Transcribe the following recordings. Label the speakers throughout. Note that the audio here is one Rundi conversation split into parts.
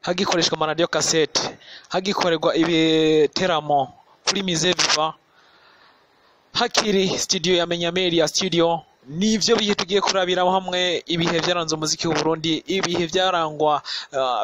Speaker 1: Hagikoreshwa amaradiyo kasete, hagikorerwa ibiteramo kuri Musée Vivant, hakiri studio ya Menya Media Studio. Nivyo bihe tugiye kurabira hamwe, ibihe vyaranze umuziki w'u Burundi, ibihe vyarangwa,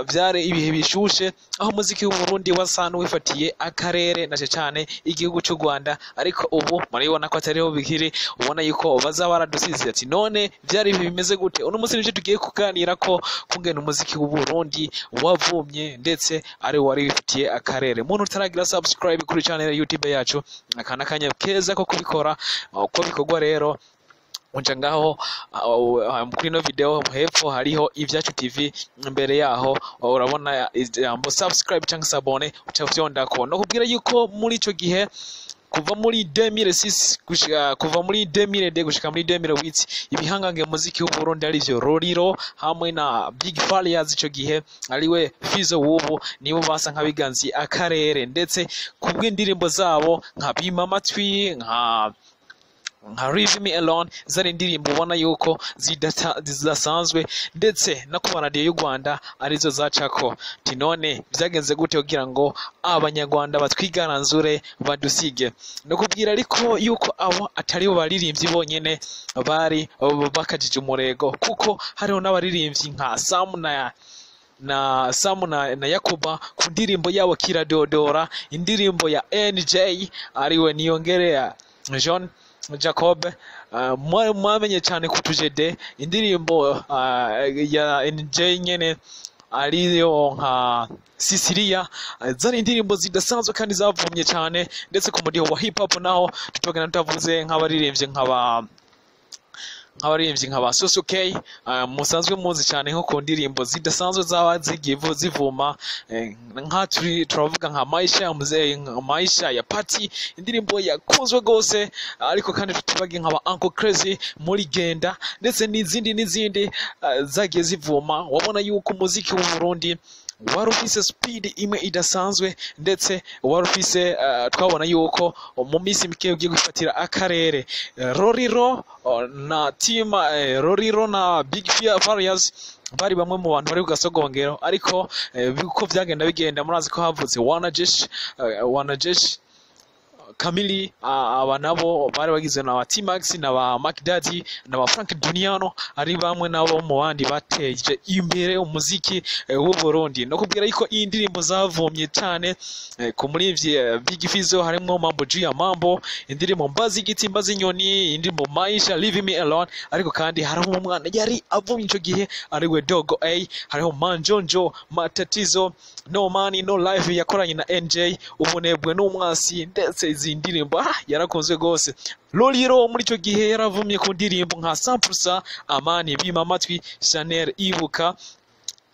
Speaker 1: vyari ibihe bishushe aho umuziki w'u Burundi wasa n'uwifatiye akarere na cane igihugu c'u Rwanda. Ariko ubu murabibona ko atariho bikiri, ubona yuko baza baradusize. Ati none vyari ibihe bimeze gute? Uno munsi nivyo tugiye kuganira ko kungena umuziki w'u Burundi wavumye ndetse ari wari wifitiye akarere. Muntu utaragira subscribe kuri channel ya YouTube yacu, aka n'akanya keza ko kubikora. Uko bikorwa rero, uja ngaho kuri ino video hepfo hariho Ivyacu TV, imbere yaho urabona ijambo subscribe cyangwa s'abonner, uca ufyondako. No kubwira yuko muri ico gihe, kuva muri 2006 gushika, kuva muri 2002 gushika muri 2008, ibihangange mu muziki w'u Burundi arivyo Lolilo hamwe na Big Farious, ico gihe ariwe Fizo w'ubu, nibo basa nk'abiganzi akarere, ndetse kubw'indirimbo zabo nka Bima Amatwi, nka Leave Me Alone, zari indirimbo ubona yuko zidasanzwe, ndetse no ku maradiyo y'u Rwanda arizo zacako. Ati none vyagenze gute kugira ngo Abanyarwanda batwigaranzure, badusige? No kubwira ariko yuko abo atari bo baririmbyi bonyene bari bakajije umurego, kuko hariho n'abaririmbyi nka Sam na Samu na Yakuba ku ndirimbo yabo Kiradodora, indirimbo ya NJ ariwe Niyongerea John Jacob, mwamenye cyane ku tujede, indirimbo ya NJ nyene ariyo nka Sicilia, zari indirimbo zidasanzwe kandi zavumye cyane. Ndetse ku mudiho wa hip hop naho tutogana tutavuze nk'abaririmbyi nk'aba Susuke, musanzwe muzi cyane nko ku ndirimbo zidasanzwe zaba zigiye zivuma, nka turi turavuga nka Maisha ya Mzee, nka Maisha ya Party, indirimbo yakunzwe gose. Ariko kandi tutibage nk'aba Uncle Crazy muri Genda, ndetse n'izindi n'izindi zagiye zivuma. Wabona yuko umuziki w'u Burundi wari ufise speed imwe idasanzwe, ndetse wari ufise, twabona yuko mu minsi mike ugiye gufatira akarere. Lolilo na team, Lolilo na Big Farious bari bamwe mu bantu bari ku gasogongero. Ariko uko vyagenda bigenda, murazi ko havutse Wanajeshi, Wanajeshi Kamili, aba nabo bari bagizwe na ba T-Max na ba Mark Daddy na ba Frank Duniano, ari bamwe nabo mu bandi bateje imbere umuziki w'u Burundi. No kubwira yuko iyi ndirimbo zavumye cyane ku murivyi Big Fizzo harimo Mambo juu ya Mambo, indirimbo Mbazi Igiti Mbazi Inyoni, indirimbo Maisha, Leave Me Alone. Ariko kandi hariho umwana yari avumye ico gihe ariwe Dogo A, hariho Manjonjo, Matatizo, No Money No Life yakoranye na NJ, Ubunebwe n'Umwasi, ndetse izi ndirimbo yarakunzwe gose. Lolilo muri ico gihe yaravumye ku ndirimbo nka Sampusa, Amani, Bima Amatwi, Chanel, Ibuka,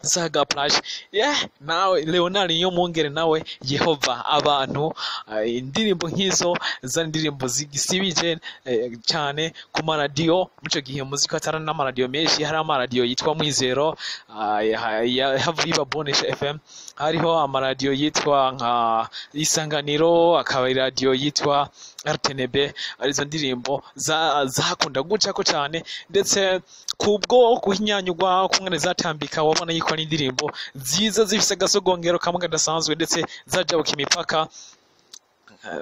Speaker 1: Saga Plage, yeah, nawe Leonard Niyomwungere nawe Yehova abantu, indirimbo nk'izo zari indirimbo zigisibije cyane ku maradiyo. Muri ico gihe muziko atari n'amaradiyo menshi, hari amaradiyo yitwa Mwizero, ya Bonesha FM, hariho amaradiyo yitwa nka Isanganiro, akaba iradiyo yitwa RTNB, arizo ndirimbo zakunda gucako cyane, ndetse kubwo guhinyanyurwa kumwe zatambika, wabona yuko ari indirimbo nziza zifise agasogongero kamwe kadasanzwe, ndetse zajabuka imipaka,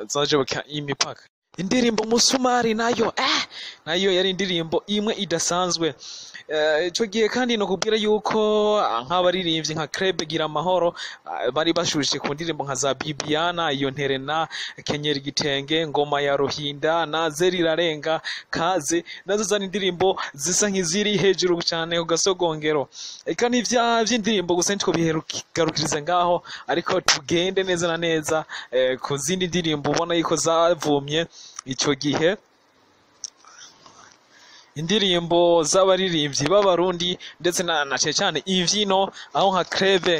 Speaker 1: zajabuka imipaka. Indirimbo Musumari nayo, nayo yari indirimbo imwe idasanzwe. Ico gihe kandi no kubwira yuko nk'abaririmbyi nka Krebe Gira Amahoro, bari bashushe ku ndirimbo nka za Bibiana, iyo Nterena, Kenyera Igitenge, Ngoma ya Ruhinda na Zerirarenga, Kaze, nazo zari indirimbo zisa nk'iziri hejuru cyane ku gasogongero. Eka n'ivya vy'indirimbo gusa nitwo biherugarukiriza ngaho, ariko tugende neza na neza ku zindi ndirimbo ubona yuko zavumye ico gihe, indirimbo z'abaririmbyi b'Abarundi, ndetse na cane cyane imvyino, aho nka Krebe,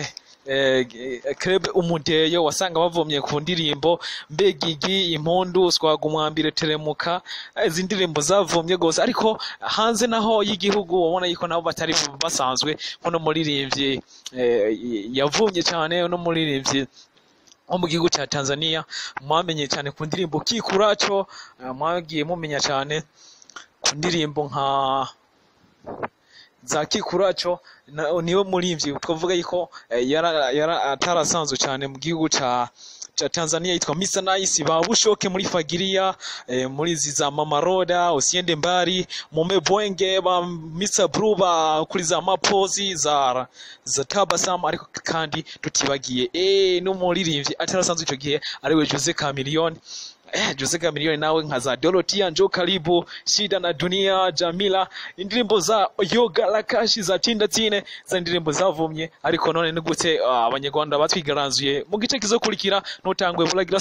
Speaker 1: Krebe Umudeyo, wasanga bavumye ku ndirimbo Mbegigi, Impundu, Swaga Umwambire, Teremuka. Izi ndirimbo zavumye gose. Ariko hanze naho y'igihugu ubona yuko nabo batari basanzwe, nko muririmbyi yavumye cyane no muririmbyi wo mu gihugu ca Tanzania mwamenye cyane ku ndirimbo Kikuracho, mwagiye mumenya cyane ku ndirimbo nka za Kikuracho. Niwe muririmvyi twavuga yuko yara atarasanzwe cyane mu gihugu ca Tanzania, yitwa Mr Nice, ba Bushoke muri Fagiria, muri za Mama Roda, Usiende Mbali, Mume Bwenge, ba Mr Blue, ba kuri za Mapozi za Tabasam. Ariko kandi tutibagiye n'umuririmbyi atarasanzwe ico gihe ariwe Jose Chameleone. Jose Chameleone nawe nka za Dorotia, Njoo Karibu, Shida na Dunia, Jamila, indirimbo za Yoga Lakashi, za Tinda Tine, za indirimbo zavumye. Ariko none ni gute abanyarwanda batwigaranzuye? Mu gice kizokurikira ntutangwe buragira.